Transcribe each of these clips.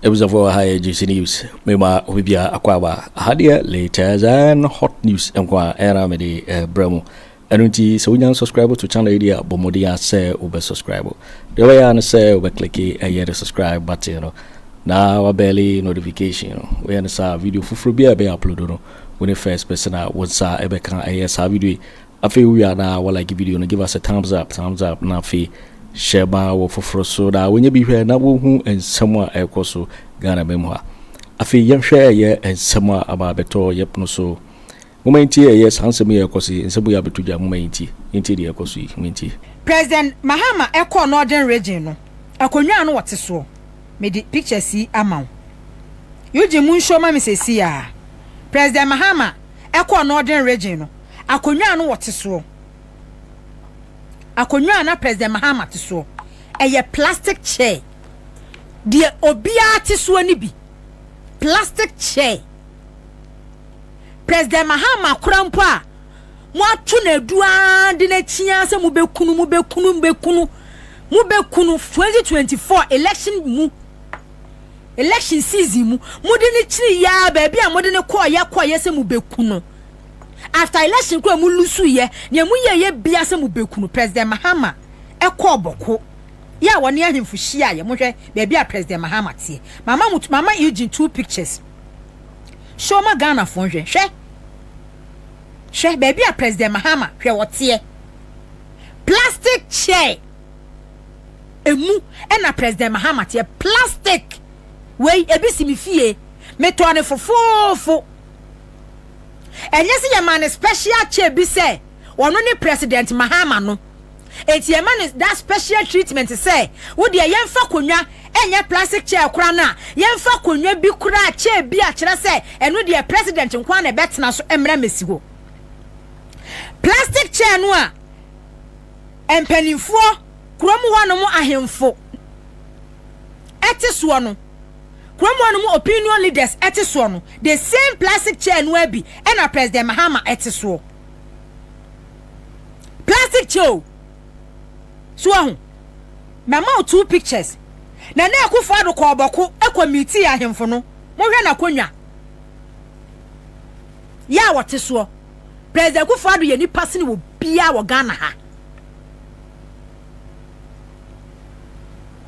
Abusuafoɔ, ha yɛ Juicy News. Mema obi bia akɔ aba. Ha deɛ, latest and hot news nko a ɛna mede brɛ mu. Ɛno nti sɛ wonya subscribe to channel yi deɛ a, bɔ mmɔden a sɛ wobɛ subscribe. Deɛ wobɛyɛ a ne sɛ wobɛ click ɛyɛ the subscribe button no na wa bell notification no. Woyɛ no saa, video foforɔ bi a ɛbɛyɛ upload no, wo ne first person a wo nsa ɛbɛka ɛyɛ saa video yi. Afei wowie a, na wa like video no, give us a thumbs up, thumbs up, na afei hyɛ ma wɔ foforɔ so na wɔnyɛ bi hwɛ na wɔhu nsɛm a ɛrekɔ so Ghana mu ha. Afei yɛnhwɛ ɛyɛ nsɛm a aba abɛtɔ yɛpono so. Moma ntie ɛyɛ saa nsɛm yi a ɛkɔ so yi, nsɛm yi abɛto dwa. Moma ntie, ntie deɛ ɛkɔ so yi, moma ntie. President Mahama ɛkɔɔ Northern Region no, akonnwa no wɔte soɔ, mede pictures yi ama wo. Eugene mu nsuo ma me sɛsi a President Mahama ɛkɔɔ Northern Region no, akonnwa no wɔte soɔ, akonnwa na President Mahama te soɔ, ɛyɛ plastic chair. Deɛ obiara te soɔ ni bi, plastic chair. President Mahama kora mpo a mo ato n'adu de n'akyia sɛ mo bɛkunu, mo bɛkunu, mo bɛkunu, mo bɛkunu 2024 election mu, election season mu, mo de ne kyiri yaa baabi a mo de ne kɔɔyɛ kɔɔyɛ sɛ mo bɛkunu. After election kora mo lose yɛ nea mo yɛ yɛ bia sɛ mo bɛkunu. President Mahama ɛkɔɔ Bawku yɛ a wɔne ahemfo hyia yɛ. Mohwɛ baabi a President Mahama teɛ. Mama mo, mama Eugene two pictures show ma Ghana fo. Hwɛ, hwɛ, hwɛ baabi a President Mahama, hwɛ, wɔteɛ. Plastic chair emu ɛna President Mahama teɛ. Plastic wei ebi si mi fie, metɔɔ ne fofoofo. Ɛnyɛ sɛ yɛma ne special chair bi sɛ ɔno ne President Mahama no, eti yɛma ne that special treatment sɛ wodeɛ yɛmfa konwa ɛnyɛ plastic chair kora no a, yɛmfa konwa bi kora, chair bi a kyerɛ sɛ ɛno deɛ president nko na ɛbɛtena so mmerɛ mɛsi hɔ. Plastic chair no a mpanimfoɔ kurom hɔnom, ahemfo ɛte soɔ no, kurom hɔnom opinion leaders ɛte soɔ no, the same plastic chair no abi ɛna President Mahama ɛte soɔ. Plastic chair o. So ahu, mama o two pictures. Na na Akufo Addo kɔ Bawku ɛkɔ meet ahemfo no. Mohwɛ n'akonnwa yɛ a wɔte soɔ. President Akufo Addo yɛ nipa sene wɔ bia wɔ Ghana ha.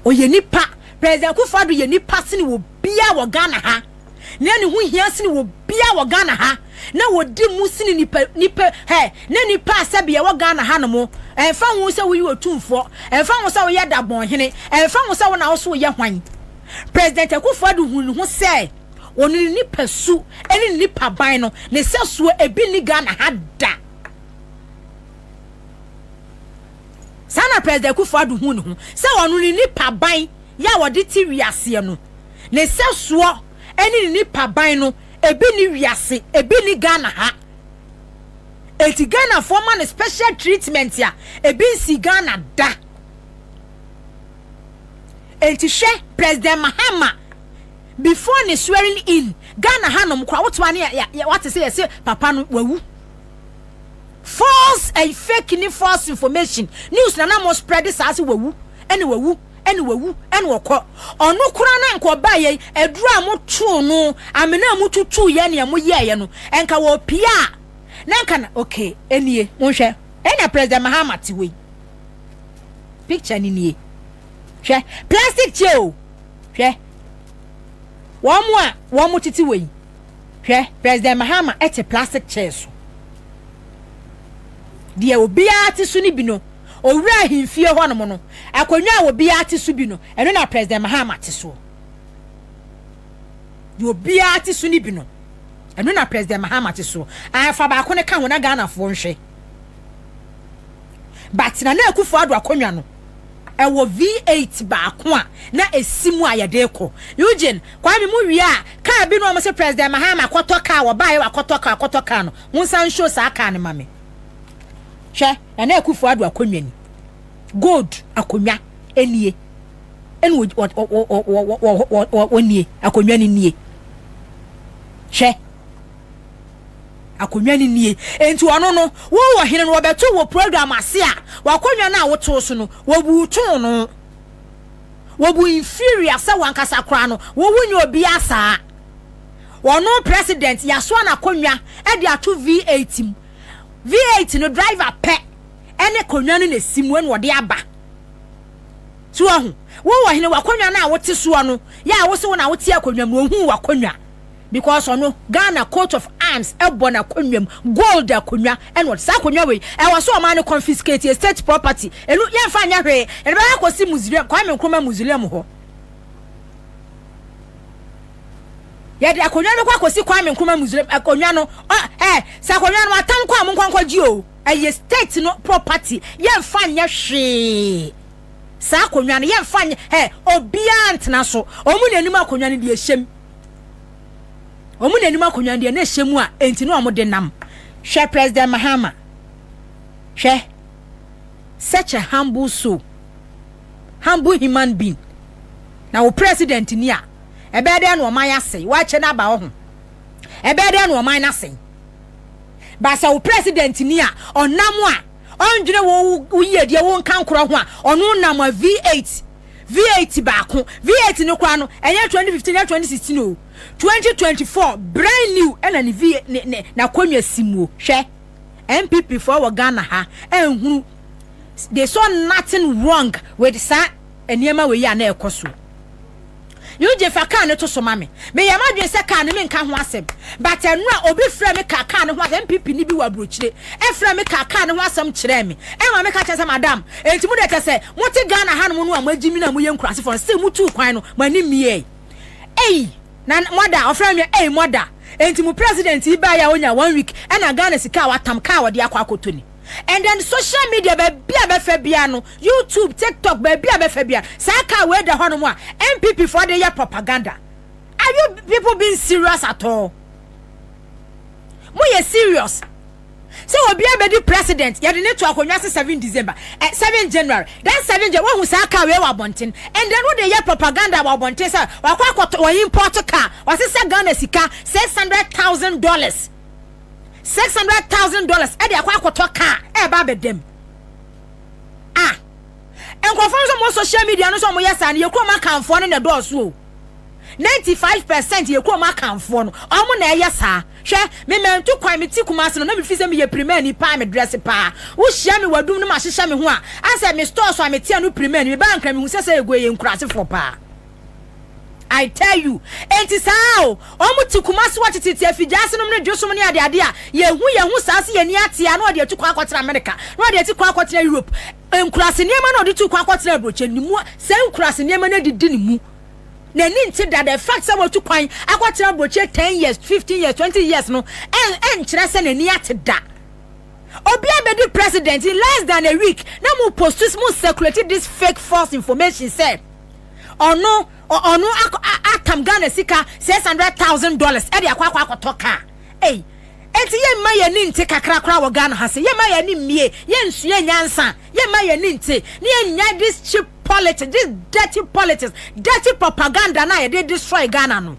Ɔyɛ nipa. President Akufo Addo yɛ nipa sene wɔ bia wɔ Ghana ha, na ne ho hia sene wɔ bia wɔ Ghana ha, na wɔdi mu sene nipa nipa hɛ na nipa asɛbi ɛwɔ Ghana ha no mo. Ɛnfa ho sɛ woyi otumfoɔ, ɛnfa ho sɛ woyɛ dabɔnhene, ɛnfa ho sɛ wo na woso woyɛ hwan. President Akufo Addo hu ne ho sɛ ɔno ne nipa su ɛne ne nipa ban no ne sɛ soɔ ebi ni Ghana ha da. Saa na President Akufo Addo hu ne ho sɛ ɔno ne nipa ban yɛ a wɔde ti wiaseɛ no, ne sɛ soɔ ɛne ne nipa ban no ebi ni wiase, ebi ni Ghana ha. Eti Ghana foɔ ma no special treatment a ebi nsi Ghana da. Eti hwɛ President Mahama before ne swearing in, Ghana hanom kora wotoa ne yɛ wate sɛ yɛsɛ papa no wawu. False and fake ne false information news na na mo spread saa sɛ wawu, ɛne wawu, ɛne wawu, ɛne ɔkɔ. Ɔno kora na nka ɔbaa yɛ aduru a motoo no amena a motutu yɛ nea moyɛɛyɛ no, ɛnka wɔpie a na nka na okay. Enie, monhwɛ, ɛna President Mahama te hɔ yi, picture ni nie. Hwɛ plastic chair o. Hwɛ wɔn mo a wɔn mo tete wɔ yi. Hwɛ, President Mahama ɛte plastic chair so. Deɛ obiara te so no bi no, owura ahemfie hɔnom no, akonnwa a obiara te so bi no, ɛno na President Mahama te so. Deɛ obiara te so no bi no, ɛno na President Mahama te so. Afa baako ne ka ho na Ghanafoɔ nhwɛ. But na Akufo Addo akonnwa no ɛwɔ V8 baako a na esi mu a yɛde kɔ. Eugene Kwame mu wie a, kaa bi no wɔn sɛ President Mahama akɔtɔ kaa, wɔbaayɛ wakɔtɔ kaa, akɔtɔ kaa no, mo nsa nso saa kaa no ma me. Hwɛ, Nana Akufo Addo akonnwa ni, gold akonnwa enie, ɛna wɔ wɔ wɔ wɔ wɔ wɔ wɔ wɔnie akonnwa ni nie. Hwɛ, akonnwa ni nie. Nti ɔno no wowɔ hene no, wɔbɛto wɔ program ase a, wakonnwa no a woto so no, wɔbutu no. Wɔbu inferior sɛ wankasa koraa no wowu nyɛ obiara saa. Ɔno president yasoa n'akonnwa de ato V8 mu. V8 no driver pɛ ɛne akonnwa no na esi mu ɛna ɔde aba. So wahu? Wo wɔ hene w'akonnwa no a wote soɔ no, yɛ a wo se wo na wote akonnwa mu no, ohuu w'akonnwa. Because ɔno Ghana coat of arms ɛbɔ n'akonnwa mu, gold akonnwa ɛna ɔte. Saa akonnwa wei, ɛwɔ sɛ ɔman no confiscate yɛ state property. Ɛnu yɛmfa nyɛ hwee, yɛde bɛkɔ akɔsi museum, Kwame Nkrumah museum hɔ. Yɛde akonnwa no bɛkɔ akɔsi Kwame Nkrumah museum, akonnwa no, ɔ, ɛ, sɛ akonnwa no atam kɔ a monkɔ nkɔgye o. Ɛyɛ state no property, yɛmfa nyɛ hwee. Saa akonnwa no yɛmfa nyɛ, ɛ, obiara ntena so. Wɔn na anim akonnwa no deɛ ɛhyɛ mu. Wɔn na anim akonnwa no deɛ na ɛhyɛ mu a, enti na wɔn de nam. Hwɛ President Mahama. Hwɛ. Such a humble soul. Humble human being. Na wo president ni a, ɛbɛyɛ dɛn na ɔman asɛe? Wakyɛ no aba wo ho. Ɛbɛyɛ dɛn na ɔman no asɛe? Ba sɛ wo president ni a, ɔnam a, ɔndwene wo wo yiedie wo nka nkorɔ ho a, ɔno nam a V8 V8 baako. V8 no koraa no, ɛnyɛ 2015, ɛnyɛ 2016 o. 2024 brand new ɛna ne V ne ne n'akonnwa si mu o. Hwɛ. NPP foɔ wɔ Ghana ha ɛnhunu they saw nothing wrong with saa nneɛma wei a na ɛkɔ so. Eugene fa kaa no to so ma me. Meyɛ m'adwene sɛ kaa no menka ho asɛm. But ɛno a obi frɛ me ka kaa no ho asɛm NPP ni bi wɔ aburokyire ɛfrɛ me ka kaa no ho asɛm kyerɛɛ me. Ɛma meka kyerɛ sɛ madam, enti mo deɛ kyɛ sɛ mote Ghana hanom no a moagyi mi no a moyɛ nkurasefoɔ no still motuu kwan no mo ani mmiee. Ei! Na moada ɔfrɛ me ei moada. Enti mo president yi baeɛ a onya one week ɛna Ghana sika a watam kaa a wɔde akɔ akɔtɔ ni. And then social media baabi a bɛfa biara no, YouTube, TikTok, baabi a bɛfa biara, saa car wei da hɔnom a NPP foɔ de yɛ propaganda. Are you people being serious at all? Mo yɛ serious? Sɛ obi abɛdi president, yɛde ne to akonnwa se 7 December, 7 January. That 7 January, wohu saa car wei wɔ abɔnten. And then wode yɛ propaganda wɔ abɔnten sɛ wakɔ akɔtɔ, wɔ import car, wasesa Ghana sika $600,000. $600,000 ɛde akɔ akɔtɔ car ɛɛba abɛdam. Ah, nkurɔfoɔ nso mo social media no nso wɔn yɛ saa no, yɛ kurom akanfoɔ no na ɛdɔɔso o. 95% yɛ kurom akanfoɔ no, wɔn na ɛyɛ saa. Hwɛ, me mɛnto kwan, me ti Kumasi no, na me fi sɛ meyɛ pirimani paa, me dress paa. Wohyia me wɔ adum no ma hyehyɛ me ho a, asɛ me stores a me tea no pirimani, me ba nkran me hu sɛ sɛ ego yɛ nkurasefoɔ paa. I tell you. Enti saa o, wɔn te Kumasi wɔ tetete afigya ase nom ne dwosom ne adeade a, yɛhu yɛn ho saa sɛ yɛn ani ate a, na wɔde atu kwan akɔtena America, na wɔde atu kwan akɔtena Europe. Nkurase nneɛma na wɔde tu kwan akɔtena aburokyi ne mu, saa nkurase nneɛma no adidi ne mu. N'ani nte da, the fact sɛ watu kwan akɔtena aburokyi 10 years, 15 years, 20 years no, ɛnkyerɛ sɛ n'ani ate da. Obi abɛdi president in less than a week, na mo post, mo circulate this fake false information sɛ, ɔno ɔno atam Ghana sika $600,000 ɛde akɔ akɔ akɔtɔ car. Ei, enti yɛmma yɛn ani nte kakra koraa wɔ Ghana ha sɛ yɛmma yɛn ani mmie, yɛnsua nyansa, yɛmma yɛn ani nte ne yɛnya this cheap politics, this dirty politics, dirty propaganda na yɛde destroy Ghana no.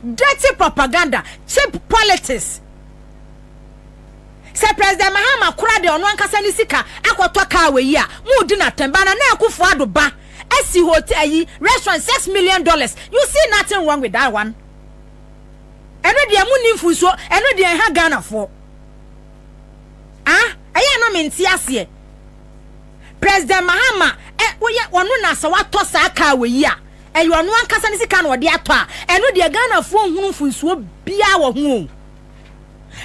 Dirty propaganda, cheap politics. Sɛ President Mahama kora de ɔno ankasa ne sika akɔtɔ car wɔ yi a, mo di n'atɛm. Ba na na Akufo Addo ba asi hotel ayi restaurant $6 million. You see nothing wrong with that one. Ɛno deɛ mo ni mfunsuo, ɛno deɛ ɛha Ghanafoɔ. Ah, ɛyɛ na mente aseɛ. President Mahama, ɛ woyɛ ɔno na sɛ watɔ saa car wɔ yi a, ɛyɛ ɔno ankasa ne sika na ɔde atɔ a, ɛno deɛ Ghanafoɔ nhunu mfunsuo biara wɔ ho o.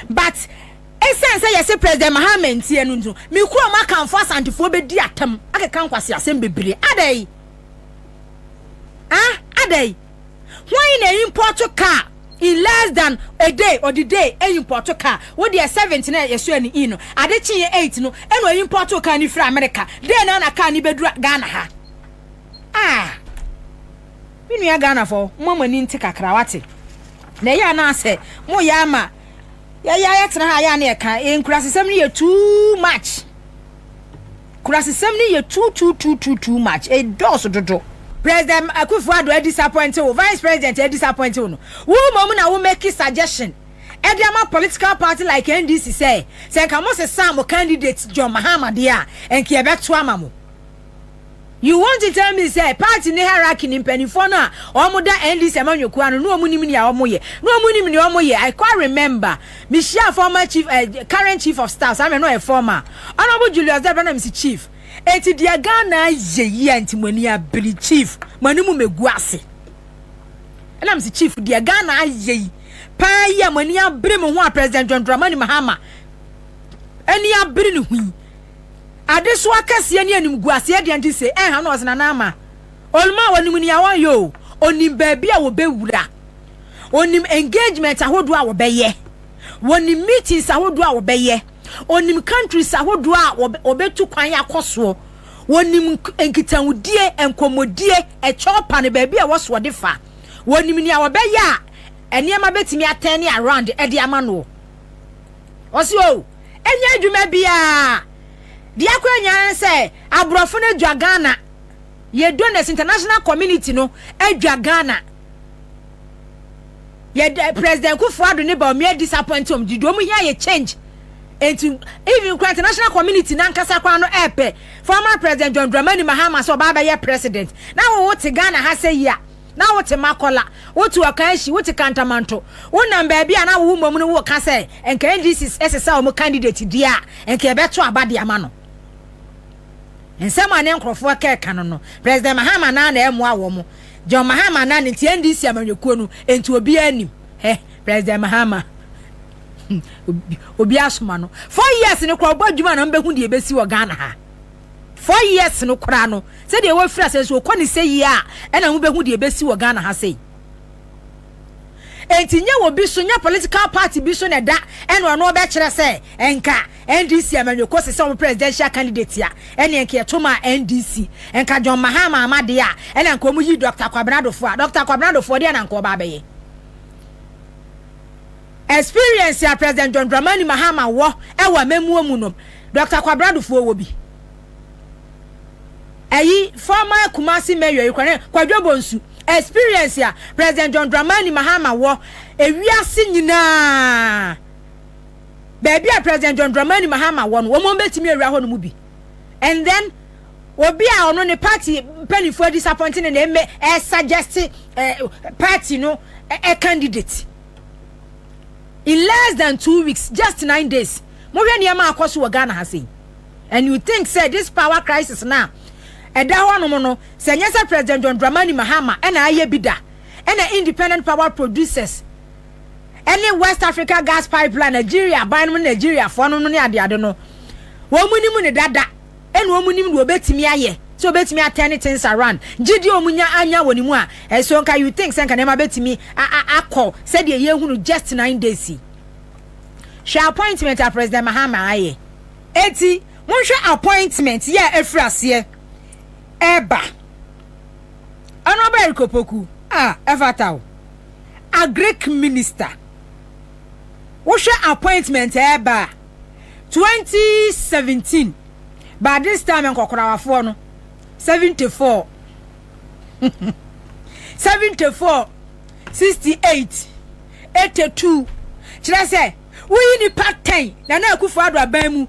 But ɛsiane sɛ yɛse President Mahama ntie no nti, me kurom akanfoɔ asantefoɔ bɛdi atam akeka nkwasi asɛm bebree. Adɛn? Ah, adɛn? Hwan na import car in less than a day or the day e import car? Wo deɛ 7 na yɛso ani in no, ade kye yɛ 8 no ɛna import car ni firi America. Day na na car ni bɛduru Ghana ha. Ah, me nua Ghana fo, mo mo ani nte kakra wate. Na ɛyɛ anaasɛ mo yɛ ama yɛyɛ ayɛtena ha yɛ a na yɛka nkurasesɛm no yɛ too much. Kurasesɛm no yɛ too too too too too much. Ɛdɔɔso dodo. President Akufo-Addo disappoint wo, Vice President disappoint wo no. Wo mmom na wo make suggestion ɛde ama political party like NDC sɛ sɛ nka mo sesa mo candidate John Mahama deɛ a, nka yɛbɛto ama mo. You want to tell me sɛ party ne hierarchy ne mpanimfoɔ no a wɔn da NDC amanyɔkuo ano no, wɔn nim nea wɔn yɛ, na wɔn nim nea wɔn yɛ? I quite remember mehyia former chief, current chief of staff, saa mmerɛ no ɔyɛ former, Honourable Julius Debra, na mesi, "Chief, eti deɛ Ghana ayɛ yi a nti mo ani abere? Chief, mo anim megu ase." Ɛna mesi, "Chief, deɛ Ghana ayɛ yi paa yi a mo ani abere mo ho a President John Dramani Mahama ani abere ne ho yi, adesoa kɛseɛ ne animguaseɛ deɛ nti sɛ ɛha no?" Ɔsena n'ama oluma a wɔnim nea wɔyɛ o. Onim baabi a wɔbɛwura, onim engagement ahodoɔ a wɔbɛyɛ, wɔnim meetings ahodoɔ a wɔbɛyɛ, onim countries ahodoɔ a wɔbɛtu kwan akɔ soɔ, wɔnim nkitahodie, nkɔmmɔdie, ɛkyɛw pa no baabi a wɔsoɔ de fa, wɔnim nea wɔbɛyɛ a nneɛma bɛtumi aturn around ɛde ama no. Ɔsi o, ɛnyɛ adwuma biara deɛ akɔ anya sɛ aborɔfo no adwa Ghana, yɛ donors, international community no adwa Ghana, yɛ President Akufo-Addo ne Bawumia disappoint wɔn didi, wɔn hia yɛ change. Nti even kura international community nankasa kora no ɛɛpɛ former President John Dramani Mahama sɛ ɔbaa bɛyɛ president. Na wo te Ghana ha sɛ yi a, na wote Makola, wote Ɔkanhyi, wote Kantamanto, wonam baabi a na wo mmom no woka sɛ nka NDC ɛsesa wɔn candidate di a, nka yɛbɛto aba de ama no. Nsɛm a ne nkurɔfoɔ kɛɛka no, President Mahama naa na ɛmoa wɔn, John Mahama naa ne nti NDC amanyɔkuo no nti obiara anim hɛ President Mahama, obi asoma no 4 years no koraa ɔbɔ adwuma na mbɛhu deɛ ebesi wɔ Ghana ha. 4 years no koraa no, sɛdeɛ wɔfiri ase nso okɔ ne sɛ yie a, ɛna mo bɛhu deɛ ebesi wɔ Ghana ha sei. Enti nye wɔ bi so, nye political party bi so na ɛda ɛna ɔno ɔbɛkyerɛ sɛ nka NDC amanyɔkuo sɛ wɔn presidential candidate a, ɛne nka yɛto ma NDC, nka John Mahama ama deɛ a, ɛna nka wɔn yi Dr Kwabena Duffuor a, Dr Kwabena Duffuor deɛ na nka ɔba abɛyɛ. Experience a President John Dramani Mahama wɔ ɛwɔ amamuo mu no, Dr Kwabena Duffuor wɔ bi? Ɛyi former Kumasi mayor yi kwan Kwadwo Bonsu, experience a President John Dramani Mahama wɔ ewiase nyinaa, beebi a President John Dramani Mahama wɔ no, wɔn bɛtumi awura hɔ no mu bi? And then obi a ɔno ne party mpanimfoɔ disappoint ne na eme ɛsuggest party no ɛ candidate in less than 2 weeks, just 9 days. Mohwɛ nneɛma akɔ so wɔ Ghana ha sei, and you think say this power crisis now ɛda hɔ nom no, sɛ nyɛ sɛ President John Dramani Mahama ɛna ayɛ bi da, ɛna Independent Power Producers ɛne West Africa Gas Pipeline, Nigeria aban no, Nigeria foɔ no ne adeade no, wɔn mu nim ne dada, ɛna wɔn mu nim deɛ wɔbɛtumi ayɛ sɛ wɔbɛtumi aturn things around. Gyidi wɔn nya anya wɔ ne mu a ɛso, nka you think sɛ nka nneɛma bɛtumi akɔ sɛdeɛ yɛhunu just 9 days yi? Hwɛ appointment a President Mahama ayɛ. Eti monhwɛ appointment yɛ a efiri aseɛ ɛɛba. Honourable Eric Opoku a ɛfata o, Agric minister, wohwɛ appointment ɛɛba a, 2017 by this time nkɔkorawafoɔ no 74, 74, 68, 82, kyerɛ sɛ woyi nipa 10 Nana Akufo Addo aban mu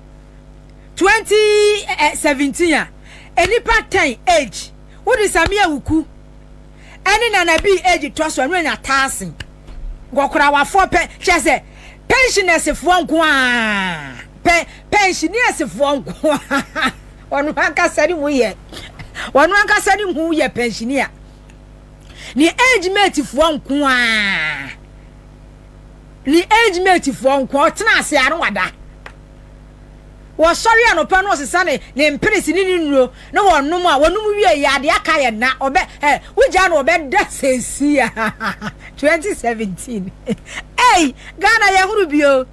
2017 a, nipa 10 age, wode Sammi Awuku ɛne Nana bi age tɔ so, ɛno anya taase. Nkɔkorawafoɔ pɛ, kyerɛ sɛ pensionersfoɔ nko a pɛ, pensionersfoɔ nko a ɔno ankasa ne mu yɛ, ɔno ankasa ne mu yɛ pensioner, ne age mate foɔ nko a, ne age mate foɔ nko a ɔtena ase ano wada, wɔsɔre anɔpa no, ɔsesa ne mpirisi ne nnuro na wɔnom a wɔnom wie yɛ adeɛ aka yɛ na ɔbɛ ɛ wogya no ɔbɛda sɛsi a. 2017 ɛy Ghana yɛ horo bio.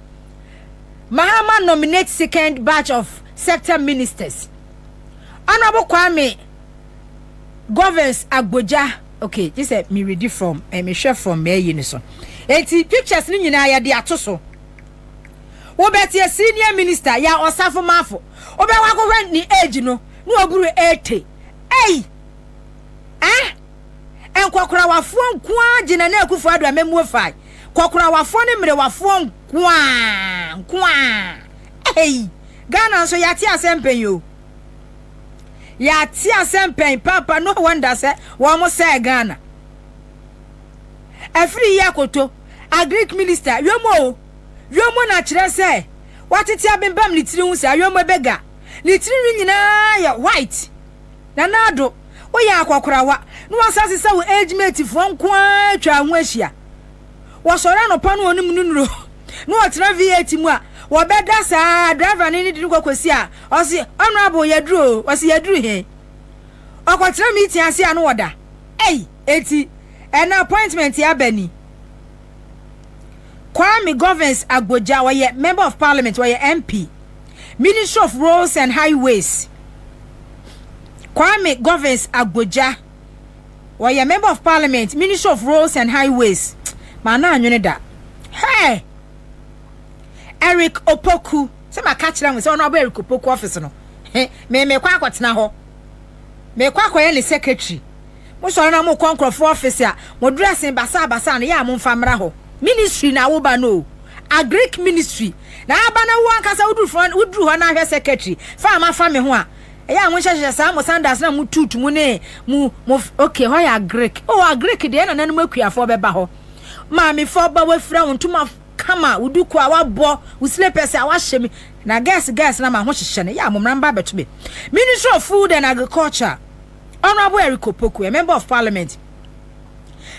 Mahama nominate second batch of sector ministers. Honourable Kwame Governs Agbodza. Okay, gye sɛ me read from mehwɛ from ɛyi ni so. Eti pictures ni nyinaa yɛde ato so. Wobɛte senior minister yɛ Ɔsafo Maafo, wobɛwɔ akɔhwɛ ne age no na wɔburu 80. Ɛyi eh nkɔkorawafoɔ nko ara gyina na Akufo Addo amemmuo fae, kɔkorawafoɔ ne mmerewafoɔ nko ara nko ara. Ɛyi Ghana nso yɛate asɛm pɛn o. Yɛate asɛm pɛn papa no wonder sɛ wɔn sɛɛ Ghana. Afiri yi akoto agric minister yomo o yomo na kyerɛ sɛ watete abembam ne tiri ho saa yomo bɛga ne tiri nwi nyinaa yɛ white. Nana Addo woyɛ akɔkorawa na wasan sesa wo age mate foɔ nko ara atwa ho ahyia. Wɔsɔre anɔpa no wɔnom nunuro na wɔtena V8 mu a wɔbɛda saa driver no ne de no kɔkɔsi a ɔse honorable yɛduru o ɔse yɛduru he ɔkɔtena meeting ase a no wɔda ei eti ɛna appointment aba ni. Kwame Governs Agbodza ɔyɛ member of parliament, ɔyɛ MP, Ministry of Roads and Highways. Kwame Governs Agbodza ɔyɛ member of parliament, Ministry of Roads and Highways. Maa na anwene da. Hey! Eric Opoku sɛ maka kyerɛ ho sɛ ɔno abɔ Eric Opoku office no. Me mekɔ akɔtena hɔ. Mekɔ akɔyɛ ne secretary. Mo sɔre na mo kɔ nkurɔfoɔ office a mo dressing basaa basaa no yɛ a mo nfa mmra hɔ. Ministry na awoba no o. Agric ministry na aba na wo ankasa woduru fɔ woduru hɔ na ahwɛ secretary fa a mafa me ho a ɛyɛ a mo nhyɛhyehyɛ saa mo sandals na mo tutu mo ne mo mo okay hɔ yɛ agric. Oh agric deɛ ɛna nanom akuafoɔ bɛba hɔ. Maamefoɔ ba wafira wo ntoma kama wo duku a wabɔ wo slippers a wahyɛ mi na girls girls na ma ho hyehyɛ no yɛ a mo mmra mba abɛto me. Ministry of Food and Agriculture Honourable Eric Opoku, a member of parliament.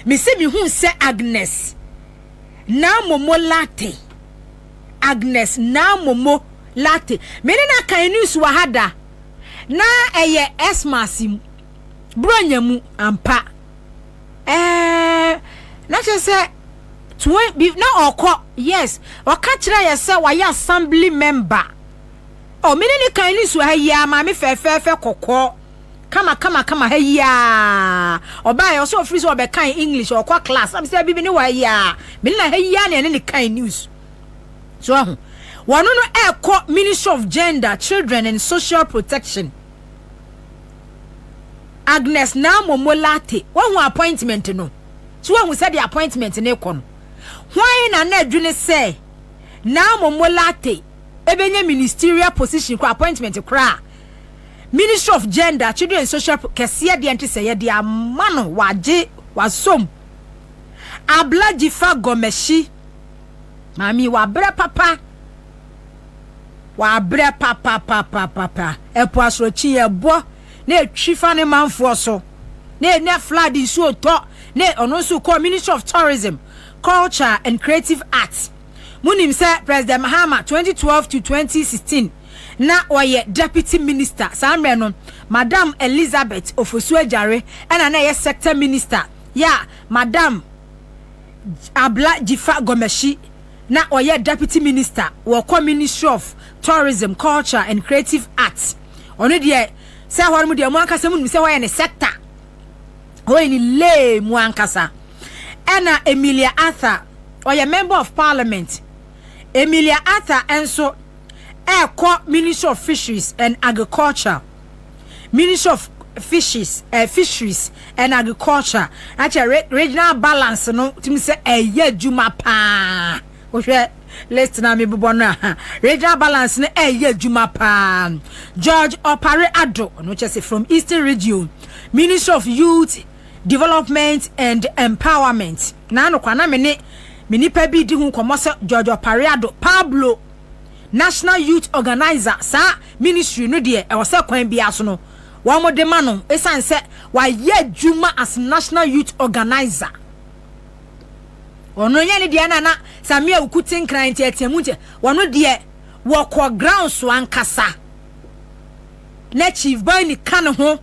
Me se me hu sɛ Agnes Namomo Latte. Agnes Namomo Latte. Me ne na kan news wɔ ha da. Na ɛyɛ Xmas mu. Bronya mu ampa. Eh, na kyerɛ sɛ bi na ɔkɔ yes ɔka kyerɛ yɛ sɛ wayɛ assembly member. Oh, me ne ne kan news wɔ ha yi a maame fɛfɛɛfɛ kɔkɔɔ kama kama kama ha yi a ɔbaa yɛ ɔsɛ ofiri sɛ ɔbɛkan English ɔkɔ class na sɛ bibi ne wɔ ha yi a me ne na ha yi a na ɛne ne kan news so ɛho wɔn no ɛkɔ Ministry of Gender, Children and Social Protection. Agnes Namomo Latte wɔn appointment no so wɔn sɛ de appointment ne kɔ no hwan na na adwene sɛ Namomo Latte ebenya ministerial position kora appointment kora Ministry of Gender, Children and Social kɛseɛ deɛ nte sɛ yɛde ama no wagye wasom. Abla Dzifa Gomashie maame wabrɛ papa wabrɛ papapapapa ɛpo asorɔkyi ɛbɔ na etwi fa ne manfoɔ so na ene flood nsuo tɔ na ɔno nso kɔ Ministry of Tourism, Culture and Creative Arts. Munim sɛ President Mahama 2012 to 2016 na ɔyɛ deputy minister. Saa mmerɛ no Madam Elizabeth Ofosu Agyare ɛna na ɛyɛ sector minister yɛ a Madam Abla Dzifa Gomashie na ɔyɛ deputy minister. Wɔkɔ Ministry of Tourism, Culture and Creative Arts. Ɔno deɛ sɛ hɔ nom deɛ mu ankasa mu nim sɛ hɔ yɛ ne sector, hɔ yɛ ne lee mu ankasa. Ɛna Emilia Arthur ɔyɛ member of parliament. Emilia Arthur nso ɛkɔ Ministry of Fisheries and Agriculture. Ministry of Fisheries and Agriculture akyɛ regional balance no tumi sɛ ɛyɛ adwuma paa. Wohwɛ list na mi bobɔ no a, regional balance no ɛyɛ adwuma paa. George Opare Addo ɔno kyɛ sɛ from Eastern Region, Ministry of Youth Development and Empowerment. Na ano kwa na me ne me nipa bi di ho nkɔmmɔ sɛ George Opare Addo Pablo National Youth Organizer saa ministry no deɛ ɛwɔ sɛ kwan bi aso no wɔn de ma no esan sɛ wayɛ adwuma as National Youth Organizer. Ɔno nyɛ ne deɛ na Samia Wuku tenkran nti ɛteɛ mu nti wɔn deɛ wɔkɔ ground so ankasa na Chief Bani ka ne ho.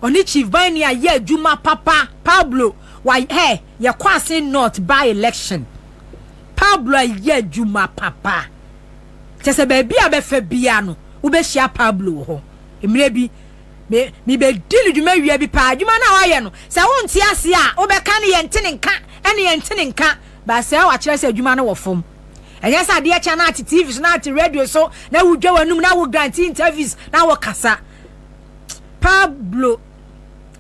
Ɔne Chief Bani ayɛ adwuma papa. Pablo wa hɛ yɛkɔ Assin North by election, Pablo ayɛ adwuma papa kyɛ sɛ baabi a bɛfɛ bia no wobɛhyia Pablo wɔ hɔ. Mmerɛ bi me mebɛdi ne dwuma wia bi paa adwuma no a wayɛ no sɛ wonte ase a wobɛka ne yɛnte ne nka ɛne yɛnte ne nka baasɛ wakyerɛ sɛ adwuma no wɔ fam. Ɛnyɛ sɛ adeɛ kyɛ na ate TV so na ate radio so na wodwa w'anum na wo grant interviews na wokasa. Pablo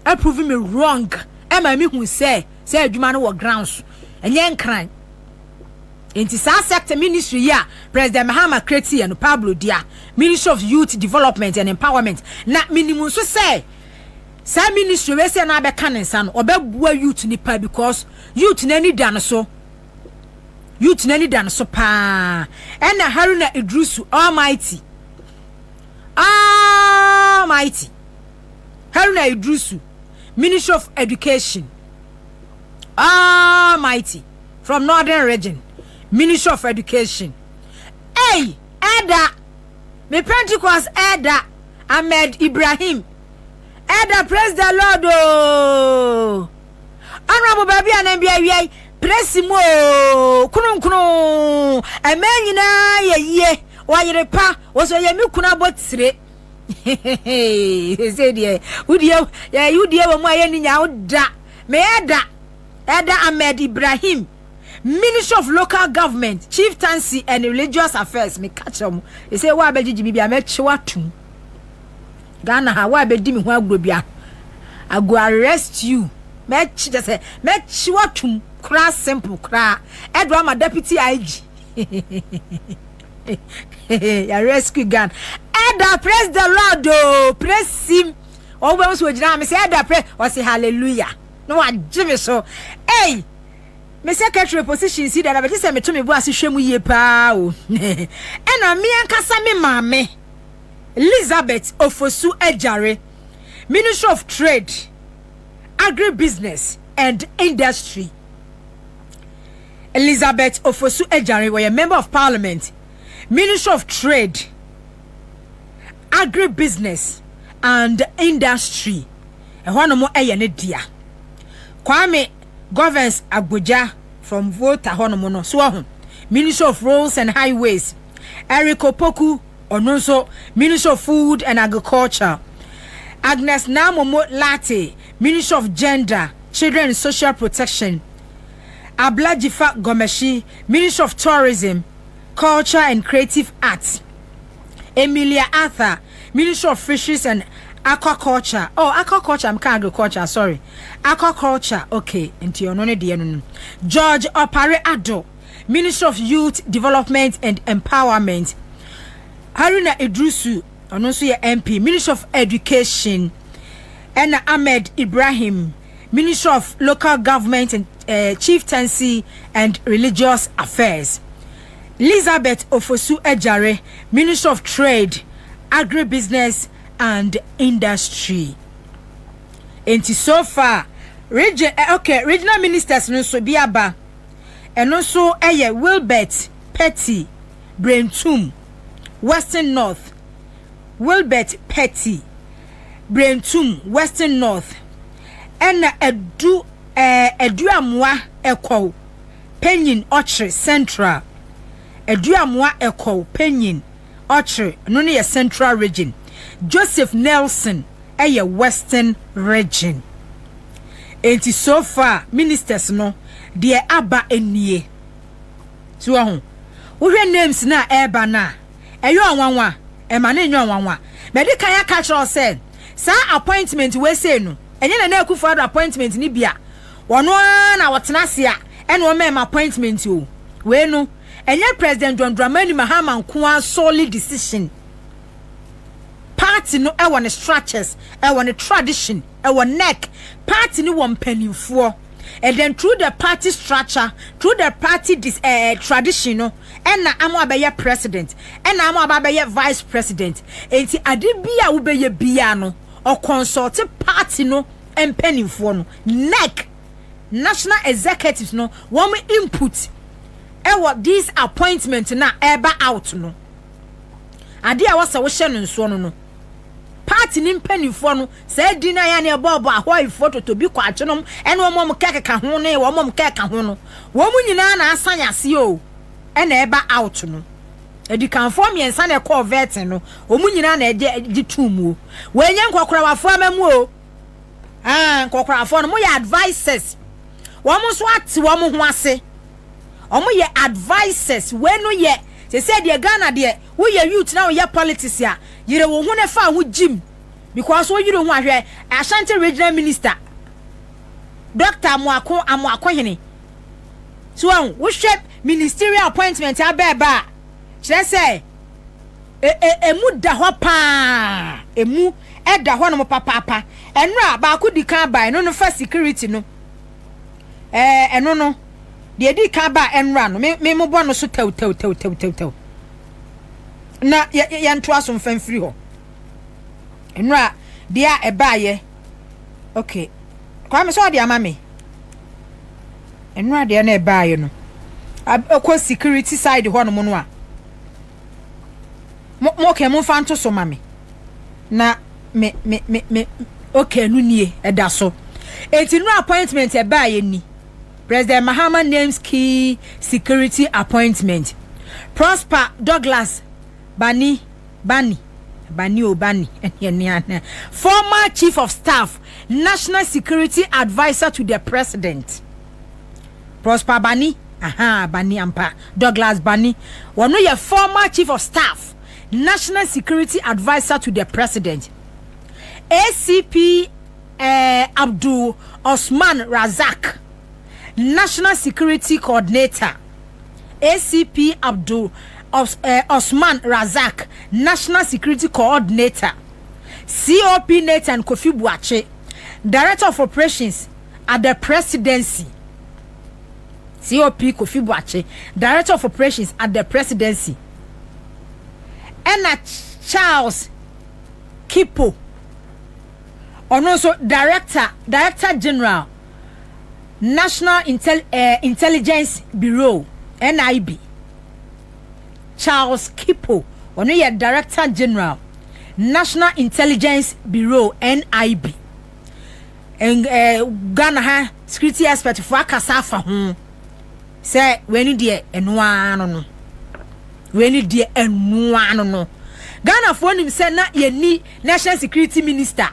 approve me wrong ɛma me hu sɛ adwuma no wɔ grounds ɛnyɛ nkran. Nti saa sector ministry yi a President Mahama create yɛ no, Pablo Dia, Ministry of Youth Development and Empowerment. Na minim nso sɛ saa ministry wei sɛ na abɛka ne nsa no, ɔbɛboa youth nipa because youth n'ani da no so, youth n'ani da no so paa. Ɛna Haruna Idrisu, almighty, almighty Haruna Idrisu, Ministry of Education, almighty from Northern Region, Ministry of Education. Hey, ɛda me Pentecost, ɛda Ahmed Ibrahim, ɛda, praise the Lord ooo. Honourable, baabi a nan bi awia yi presi mu ooo, kronkron ɛmɛ nyinaa yɛ yie. Wɔyere pa wɔsɔ yɛ mi kunu abɔ tire sɛ deɛ wodie yɛ wodie wɔ mu a yɛ ni nya woda mɛ. Ɛda Ahmed Ibrahim, Ministry of Local Government, Chieftaincy and Religious Affairs. Meka kyerɛ mo ɛsɛ wo a bɛgyegye mi bi a, mɛkye watom Ghana ha. Wo a bɛdi me ho agorɔ bi a, I go arrest you. Mɛkye kyɛ sɛ mɛkye watom koraa, simple koraa. Ɛdo ama deputy IG yɛ rescue gun. Ɛda, praise the Lord o, praise him. Wɔn bɛ nso gyina mi sɛ ɛda praise, ɔsi hallelujah na wagye mi so. Ɛy, me secretary position si dada bɛgye sɛ meto me bo ase hwɛ mu yie paa o. Ɛna me ankasa me maame Elizabeth Ofosu Agyare, Ministry of Trade, Agribusiness and Industry. Elizabeth Ofosu Agyare wɔyɛ Member of Parliament, Ministry of Trade, Agribusiness and Industry, ɛhɔ nom ɛyɛ ne dea. Kwame Governs Agbodza from Volta hɔ nom no so ɔho, Ministry of Roads and Highways. Eric Opoku, ɔno nso Ministry of Food and Agriculture. Agnes Namomo Late, Ministry of Gender, Children and Social Protection. Abla Dzifa Gomashie, Ministry of Tourism, Culture and Creative Arts. Emilia Arthur, Ministry of Fisheries and Aquaculture. Oh, aquaculture, I'm agriculture, sorry, aquaculture. Okay, nti ɔno ne deɛ no. George Opare Addo, Ministry of Youth Development and Empowerment. Haruna Idrusu, ɔno nso yɛ MP, Ministry of Education. Ɛna Ahmed Ibrahim, Ministry of Local Government and Chieftaincy and Religious Affairs. Elizabeth Ofosu Agyare, Ministry of Trade, Agribusiness and Industry. Nti so far region, okay, regional ministers no nso bi aba. Ɛno nso ɛyɛ Wilbert Petty Brentum, Western North. Wilbert Petty Brentum, Western North. Ɛna Edu Aduamoa Ɛkɔw Panyin Ɔkyere, Central. Aduamoa Ɛkɔw Panyin Ɔkyere no no yɛ Central Region. Joseph Nelson ɛyɛ Western Region. Enti so far ministers no deɛ aba nie. So wɔn wohwɛ names na ɛreba na ɛyɛ ɔnwanwa, ɛma ne nyɛ ɔnwanwa. Mɛde kan aka kyerɛ sɛ saa appointment wei sei no, ɛnyɛ Nana Akufo Addo appointment ni bi a wɔn ara na wɔtena ase a ɛna wɔn mɛma appointment o. Wei no ɛnyɛ President John Dramani Mahama nko solely decision. Party no ɛwɔ ne structures, ɛwɔ ne tradition, ɛwɔ NEC. Party no wɔ mpanimfoɔ, and then through the party structure, through the party tradition no, ɛna ama abɛyɛ president, ɛna ama aba abɛyɛ vice president. Nti ade bi a wobɛyɛ bia no, ɔconsult party no mpanimfoɔ no, NEC, national executives no, wɔn input ɛwɔ this appointment na ɛba out no. Ade a wɔsɛ wohyɛ no nsoɔ no, party ne mpanimfoɔ no saa di na yɛ ne ɛbɔɔbɔ ahɔifoɔ toto bi kɔ akyenom, ɛne wɔn a kɛkeka ho ne wɔn a kɛka ho no, wɔn nyinaa na asan ase o, ɛna ɛba out no. Edikanfoɔ mmiɛnsa na ɛkɔɔ vetting no, wɔn nyinaa na ɛgye gye tum mu o. Wɔnyɛ nkɔkorawafoɔ ama mu o. Aa, nkɔkorafoɔ no mo yɛ advisers, wɔn nso ate wɔn ho ase, wɔn yɛ advisers. Wei no yɛ sese deɛ Ghana deɛ, woyɛ youth na woyɛ politics a, yere wo ho ne fa ho gym because woyere ho ahwɛ. Ashanti Regional Minister Dr Amoako Amoakohene so, wɔn wohwɛ. ministerial appointment abɛɛba a, kyerɛ sɛ emu da hɔ paa, emu ɛda hɔ nom papaapa. Ɛno a baako di kan ba, ɛno no fa security no, ɛno no deɛ di kan ba ɛnora no, me mo bɔ no so tɛw tɛw tɛw tɛw tɛw tɛw na yɛ yɛntoa so mfa mfiri hɔ. Ɛnora deɛ a ɛbaayɛ, okay, Kwame sɛ ɔde ama me ɛnora deɛ na ɛbaayɛ no ɛkɔ security side hɔ nom no a, mo okay, mo nfa nto so ma me na me okay, no nie, ɛda so. Eti no appointment ɛbaayɛ ni: President Mahama names key security appointment. Prosper Douglas Bani o Bani, former chief of staff, national security adviser to the president. Prosper Bani, aha, Bani ampa, Douglas Bani, wɔn yɛ former chief of staff, national security adviser to the president. ACP Abdul Osman Razak, national security coordinator. ACP Abdul Osman Razak, national security coordinator. COP Nathan Kofi Buache, director of operations at the presidency. COP Kofi Buache, director of operations at the presidency. Ɛna Charles Kipo, ɔno nso director general, National Intelligence Bureau, NIB. Charles Kipo, ɔno yɛ director general, National Intelligence Bureau, NIB. Ghana ha security expert fo akasa afa ho sɛ wɛni deɛ ɛnoa no, wɛni deɛ ɛnoa no. Ghanafoɔ nim sɛ na yɛni national security minister.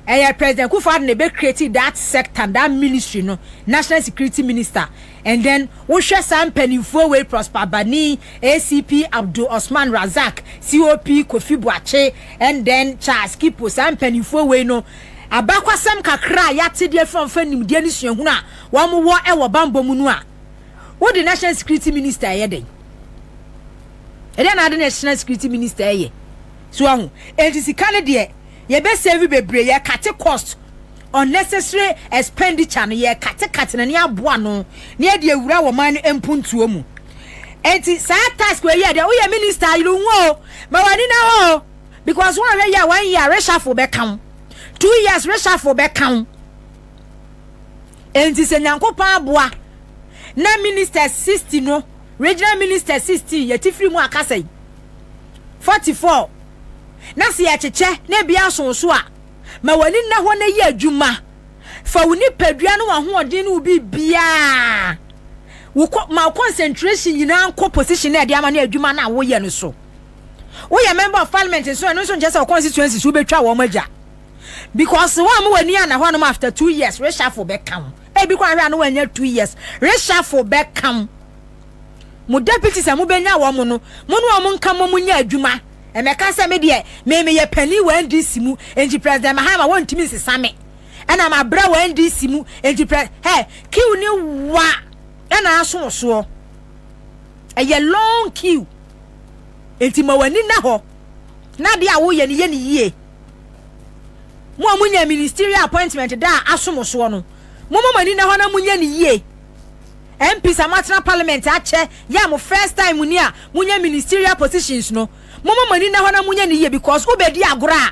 Ɛyɛ President Kufuor na ebe create that sector, that ministry no, national security minister. And then wohwɛ saa mpanimfoɔ wei, Prosper Bani, ACP Abdul Osman Razak, COP Kofi Buakye, and then Charles Kipo, saa mpanimfoɔ wei no, abakwasɛm kakra a yɛate deɛ fɛnfɛn nimdeɛ ne suahunu a wɔn wɔ ɛwɔ bambɔ mu no a, wode national security minister ɛyɛ den? Ɛdeɛ na ade national security minister ɛyɛ so ahu. Eti sika no deɛ, yɛbɛ save bebree. Yɛ cut cost, unnecessary expenditure no, yɛ cut cut na ne aboa no ne yɛde ewura wɔ man no mpuntuo mu. Eti saa task wɔ yi yɛ deɛ, woyɛ minister ayiri ho o, ma w'ani na hɔ o, because wɔn ahwɛ yi a, 1 year reshuffle bɛka ho, 2 years reshuffle bɛka ho. Enti sɛ Nyankopɔn aboa na minister 60 no, regional minister 16, yɛti firi mu akasa yi 44, na sɛ yɛkyekyɛ na ebi aso so a, ma w'ani nna hɔ na yɛ adwuma. Fa wo nipadua no, w'ahoɔden no, wo biribiaa wo ma wo concentration nyinaa nkɔ position na ɛde ama ne adwuma no a woyɛ no so. Woyɛ member of parliament nso, ɛno nso nkyɛ sɛ wo constituency so wobɛtwa wɔn agya, because wɔn a mo w'ani ana hɔ nom, after 2 years reshuffle bɛka ho. Ebi kwan hwɛ a no wɔanya 2 years, reshuffle bɛka ho. Mo deputies a mobɛnya wɔn no, mo ne wɔn nka mo nyɛ adwuma. Ɛmɛka sɛ me deɛ, me meyɛ panin wɔ NDC mu, nti President Mahama wɔntumi nsesa me, ɛna ma brɛ wɔ NDC mu, nti pre hɛ queue ne wa ɛna aso soɔ, ɛyɛ long queue. Nti ma w'ani na hɔ na adeɛ a woyɛ no, yɛ ne yie. Mo a monya ministerial appointment da a asom soɔ no, mo mo ani na hɔ na monyɛ ne yie. MPs a moatena parliament akyɛ yɛ a, mo first time ni a monya ministerial positions no, mo mo ani na hɔ na monyɛ ne yie, because wobɛdi agorɔ a,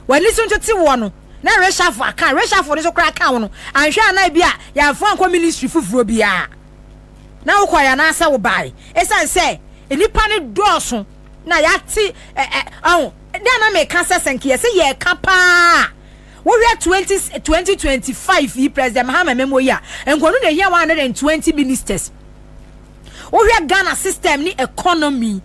w'ani so ntote wɔ no na reshuffle aka, reshuffle no so koraa ka wo no, anhwɛ ana bi a yɛamfa nkɔ ministry foforɔ biara na wokɔ yɛ anaasɛ wo bae, ɛsiane sɛ nnipa no dɔɔso na yɛate ɛ ɛ ɔho deɛ na meka sɛ nkeɛ sɛ yɛreka paa. Wohwɛ 2025 yi, President Mahama memo yi a, nkɔno na ehia 120 ministers. Wohwɛ Ghana system ne economy,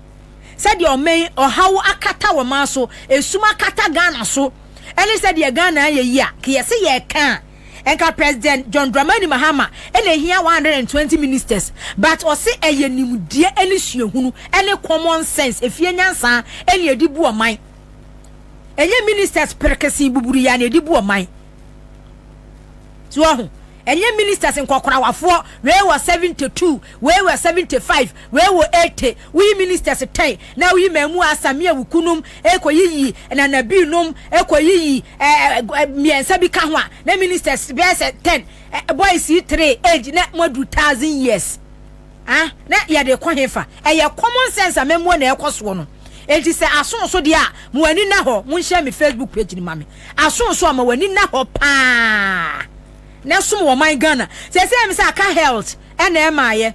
sɛdeɛ ɔman ɔhaw akata wɔ man so, esum akata Ghana so, ɛne sɛdeɛ Ghana ayɛ yi a, kìyɛ sɛ yɛreka a, nka President John Dramani Mahama ɛna ehia 120 ministers. But ɔsi ɛyɛ nimdeɛ ɛne suahunu ɛne common sense, efie nyansa ɛne edi bu ɔman. Ɛnyɛ ministers pɛrɛkɛsɛ buburu ya na edi bu ɔman so. Ɔho Ɛnyɛ ministers nkɔkorawafoɔ, wei wɔ 72, wei wɔ 75, wei wɔ 80. Woyi ministers 10 na woyi Mamu Asame Awuku nom, ɛkɔ yiyi Nanabi nom, ɛkɔ yiyi mmiɛnsa bi ka ho a, na ministers bɛyɛ sɛ 10, boys yi 3 age na mo aduru 1,000 years. Ah, na yɛde kɔ hefa? Ɛyɛ common sense a mɛmuo na ɛkɔ soɔ no. Enti sɛ asonso deɛ a, mo ani na hɔ. Monhyɛ me Facebook page ni ma me. Asonso a, ma w'ani na hɔ paa na som wɔ man Ghana sɛ mi sɛ aka health ɛna ɛmaayɛ,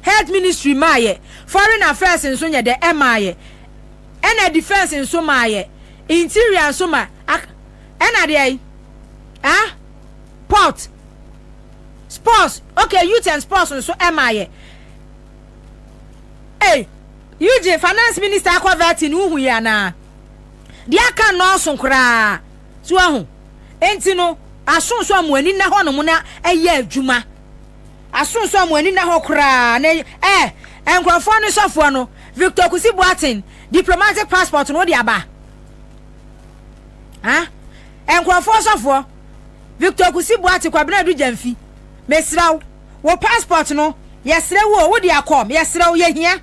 health ministry maayɛ, foreign affairs nso nyɛ dɛ ɛmaayɛ, ɛna defence nso maayɛ, interior nso ma, ɛna deɛ yi, ah, port, sports, okay, youth and sports nso ɛmaayɛ. Hey, Eugene, finance minister akɔ vetting, wohu yi anaa? Deɛ aka nnɔɔso koraa so ahu. Enti no asonso a mo ani na hɔ nom na ɛyɛ adwuma. Asonso a mo ani na hɔ koraa na nkurɔfoɔ no sɔfoɔ no, Victor Kusi Boateng, diplomatic passport no wode aba. Ah, nkurɔfoɔ sɔfoɔ Victor Kusi Boateng, Kwabena Adu Gyamfi, mesrɛ wo passport no, yɛsrɛ wo, wode akɔ. Yɛsrɛ wo, yɛhia,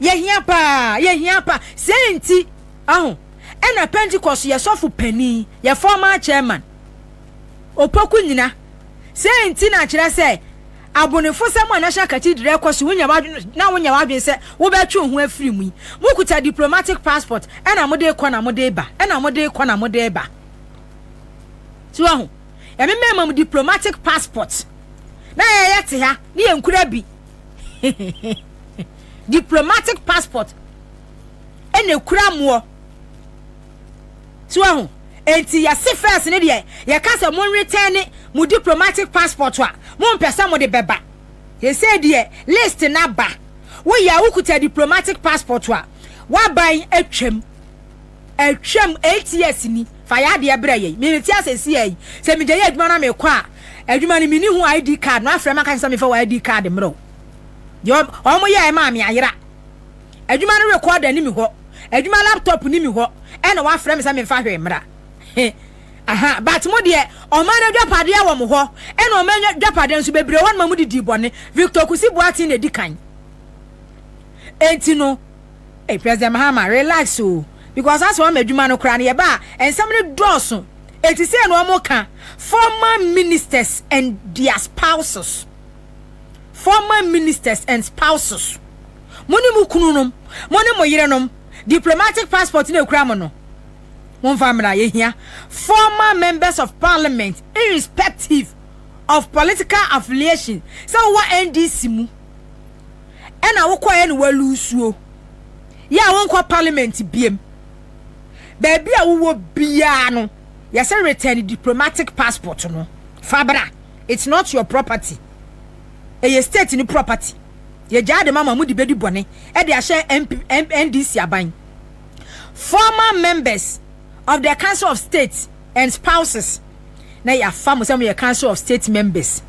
yɛhia paa, yɛhia paa. Sɛ nti aho ɛna Pentecost yɛ sɔfo panin, yɛ former chairman Opoku nyina sɛ nti na kyerɛ sɛ abonefo sɛm a National Cathedral kɔ so, wonya wadwene na wonya wadwene sɛ wobɛtwe wo ho afiri mu yi. Mokuta diplomatic passport ɛna mode kɔ na mode ba, ɛna mode kɔ na mode ba. Ti wahu, yɛme mɛma mu diplomatic passport na yɛyɛ te ha ne yɛnkura bi. Diplomatic passport ɛna ekura moɔ tí wahu. Eti yɛsi first ne deɛ, yɛka sɛ mo return ne mo diplomatic passport a, mo mpɛ sɛ mo de bɛba. Yɛsɛ deɛ list na ba, woyɛ a wokuta diplomatic passport a, waban atwam, atwam 8 years ni. Fa yɛ adeɛ brɛ yɛ. Mimi ti ase si yɛ yi sɛ mi gya yɛ adwuma na mi kɔ a, adwuma no mi ni ho ID card na afrɛ ma ka sɛ mi fa wɔ ID card mmerɛw deɛ wɔn yɛ ɛmaa mi ayera. Adwuma no recorder ni mi hɔ, adwuma laptop ni mi hɔ, ɛna wafrɛ mi sɛ mi nfa hwee mmra. Aha, but mo deɛ, ɔman no adwapadeɛ wɔ mo hɔ, ɛna ɔman adwapadeɛ nso bebree hɔ no ma mo didi bɔne. Victor Kusi Boateng na edi kan. Enti no, hey, President Mahama, relax o, because asɛ wɔn adwuma no koraa no yɛba a, nsɛm no dɔɔso. Eti sɛ na wɔn ka former ministers and their spouses, former ministers and spouses, mo ne mo kunu nom, mo ne mo yerenom diplomatic passport na ekura mo no, momfa mmra, yɛhia. Former members of parliament, irrespective of political affiliation, sɛ wowɔ NDC mu ɛna wokɔɛ no walusuo yɛ a, wonkɔ parliament biem, baabi a wowɔ biara no, yɛsɛ return diplomatic passport no fabra. It's not your property, ɛyɛ state ni property. Yɛgyaa de ma ma mo de bɛdi bɔne ɛde ahyɛ MP, NDC aban. Former members of the Council of State and spouses, na yɛafa mo sɛ moyɛ Council of State members,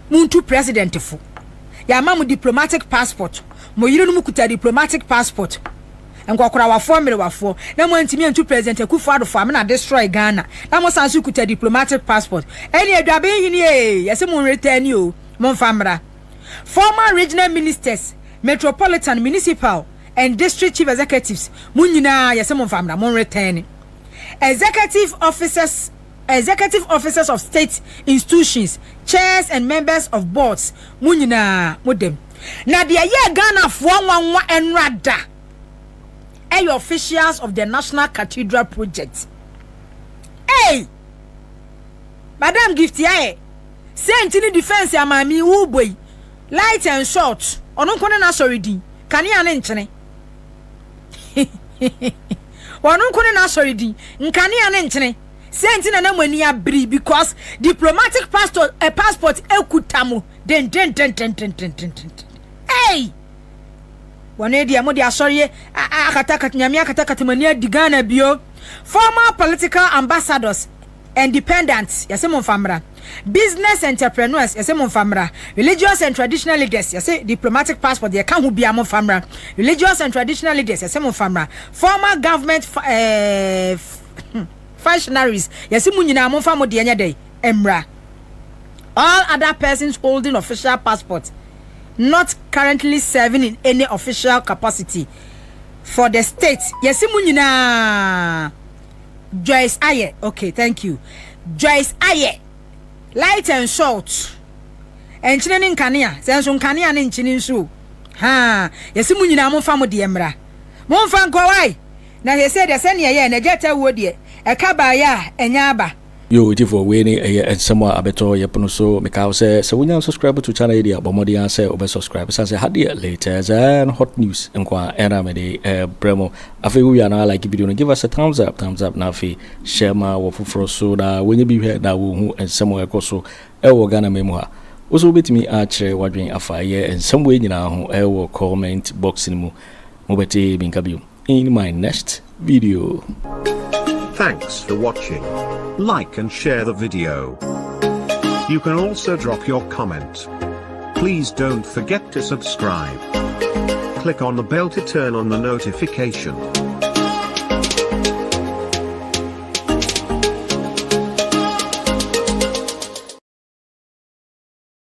muntu president fo, yɛama mo diplomatic passport, mo yerenom kuta diplomatic passport, nkɔkorawafoɔ, mmerewafoɔ, na mo antumi antu President Akufo Addo fo amena destroy Ghana, na mo san so kuta diplomatic passport. Ɛne adwaben hene ee, yɛsɛ mo nretɛni o, momfa mmra. Former regional ministers, metropolitan, municipal and district chief executives, mo nyinaa yɛsɛ mo mfa mmra, mo nretɛni. Executive officers of state institutions, chairs and members of boards, mo nyinaa mo dɛm. Na deɛ yɛ Ghanafoɔ nwanwa nwura da ɛyɛ officials of the National Cathedral project. Hey, Madam Gift ayɛ sɛnti ne defence amaami wo bɔ yi, light and salt, ɔno nko ne n'asɔre din, kanea ne nkyene. Ɔno nko ne n'asɔre din, nkanea ne nkyene. Sɛnti na nam ani abiri because diplomatic passport ekuta mo dendendendendendenden. Hey, wɔn deɛ mo de asɔre akatakata Nyame, akatakata mo ani adi Ghana bio. Former political ambassadors and dependents, yɛsɛ mo nfa mmra. Business entrepreneurs, yɛsɛ mo nfa mmra. Religious and traditional leaders, yɛsɛ diplomatic passport yɛka ho bia, mo nfa mmra. Religious and traditional leaders, yɛsɛ mo nfa mmra. Former government functionaries, yɛsɛ mo nyinaa mo nfa mo deɛ nyɛ dɛ mmra. All other persons holding official passport not currently serving in any official capacity for the state. Yɛsi mu nyinaa. Joyce Aye, okay, thank you. Joyce Aye, light and salt. Nkyene ne nkanea, sɛ nso nkanea ne nkyene nso. Ha, yɛsi mu nyinaa momfa mo deɛ mmra. Momfa nkɔ wae. Na yɛsɛ deɛ sɛnea ɛyɛ na ɛgya ta wuo deɛ, ɛka baayɛ a ɛnyɛ aba. Yo, tifo, wei ne ɛyɛ nsɛm a abɛtɔ yɛ pono so. Meka wo sɛ sɛ wonya subscribe to channel yi deɛ, bɔ mmɔden a sɛ wobɛ subscribe, sane sɛ ha deɛ, latest and hot news nko a ɛna mede brɛ mo. Afei wowie anaa, like video no, give us a thumbs up, thumbs up, na afei hyɛ ma wɔ foforɔ so na wɔnyɛ bi hwɛ na wɔhu nsɛm a ɛkɔ so ɛwɔ Ghana ma mu ha. Wo so wobɛtumi akyerɛ w'adwen afa ɛyɛ nsɛm wei nyinaa ho ɛwɔ comment box no mu. Mobɛte bi nka bio in my next video. Thanks for watching. Like and share the video. You can also drop your comment. Please don't forget to subscribe. Click on the bell to turn on the notification.